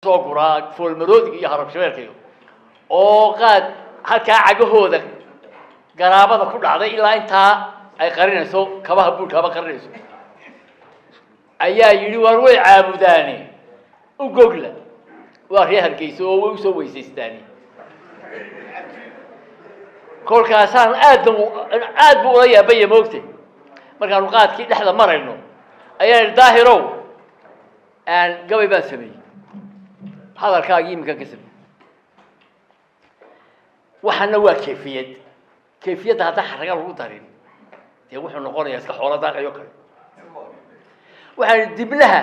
Soo guraa foolmaroodiga iyo harabshabeelka iyo oo qaad halkaa cagahooda garaabada ku dhacday ilaa intaa ay qarinayso kabaha buurkaaba qarinayso ayaa yidhi, "Waar way caabudaane, u gogla, waa reer Hargeysa oo way usoo weysaystaani." Kolkaasaan aadna aad buu ula yaabaya, moogtay. Markaanu qaadkii dhexda marayno ayaa yidhi, "Daahirow, gabay baan sameeyey, hadalkaagii iminkan ka sameeyey. Waxaana waa kayfiyad. Kayfiyadda haddaan xaraga lagu darin, dee wuxuu noqonayaa iska xoolo daaqayo kale." Waxaan idhi, "Diblaha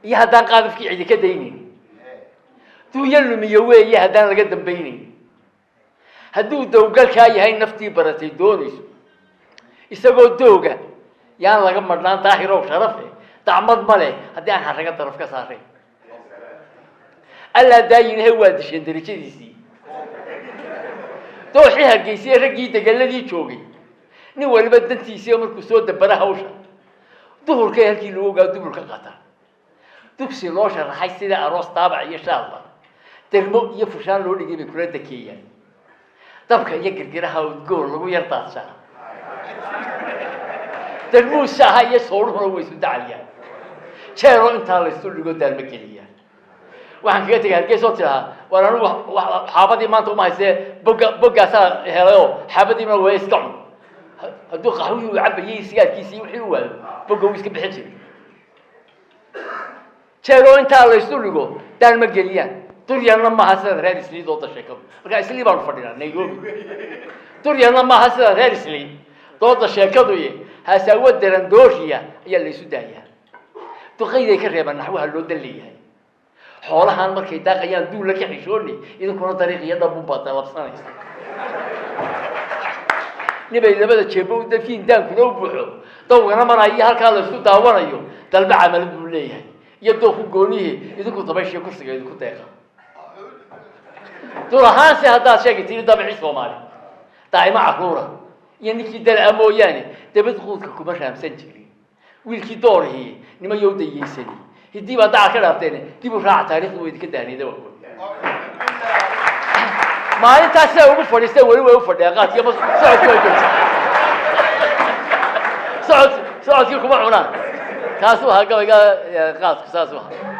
iyo haddaan qaadafkii cidi ka daynayn, duunyo lumiyo weeye haddaan laga dambaynayn, hadduu dowgalkaa yahay naftii baratay doonayso, isagoo dooga yaan laga madhnaan. Daahirow sharafe, dacmad ma leh haddii aan xaraga daraf ka saarayn. Allaa daayinahe, waa disheen darajadiisii. Dooxii Hargeysiye raggii degeladii joogay, nin waliba dantiisii markuu soo dabara hawsha, duhurkay halkii lagu ogaa dubur ka qataa. Dugsi loo sharaxay sida aroos, daabac iyo shaalba, dermo iyo fushaan loo dhigay bay kula dakeeyaan. Dabka iyo girgiraha udgoon lagu yar daadshaa, darmuus shaaha iyo sooruhuna way isu dacaliyaan. Jeeroo intaa laysu dhigo daalma geliyaan." Waxaan kaga tegay Hargeysa oo tidhahaa, "Waar anigu xaabadii maanta uma haystee, bogga boggaasaa helayoo xaabadiina waa iska cun." Hadduu qaxwihii uu cabayay, sigaarkiisii wixii u waayo, bogga wuu iska bixin jiray. Jeeroo intaa laysu dhigo daalma geliyaan. Duryanna maaha sida reer Islii dooda sheekadu." Markaa Islii baanu fadhinaa, Nairobi. "Duryanna maaha sida reer Islii dooda sheekadu iyo hasaawo daran dooriya ayaa laysu daayaa. Duqayday ka reebaan naxwaha loo dan leeyahay. Xoolahan markay daaqayaan duulla ka xishoonay, idinkuna dariiq iyo dhabun baad dalabsanaysa. Nibay labada jeebo u dafiin, daankuna u buuxo, dawgana marayo, halkaa la isku daawanayo, dalba camalad buu leeyahay iyo dooku goonihii. Idinku dabayshiyo kursiga idinku deeqa. Dur ahaanse haddaad sheegi tiri dabci Soomaali, daa'imo carruura iyo ninkii dala mooyaane, dabad quudka kuma raamsan jirin. Wiilkii doorihii nimayow dayeysani, hiddii baa dacar ka dhaafteen, dib u raaca taarikhdu, way idinka daaniyada." Waa maalintaas siday ugu fadhiisteen, weli way u fadhiyaan. Qaadkii ma socodkii way joogtaa, socod socodkii kuma cunaan. Kaasuu ahaa gabayga qaadku, saasuu ahaa.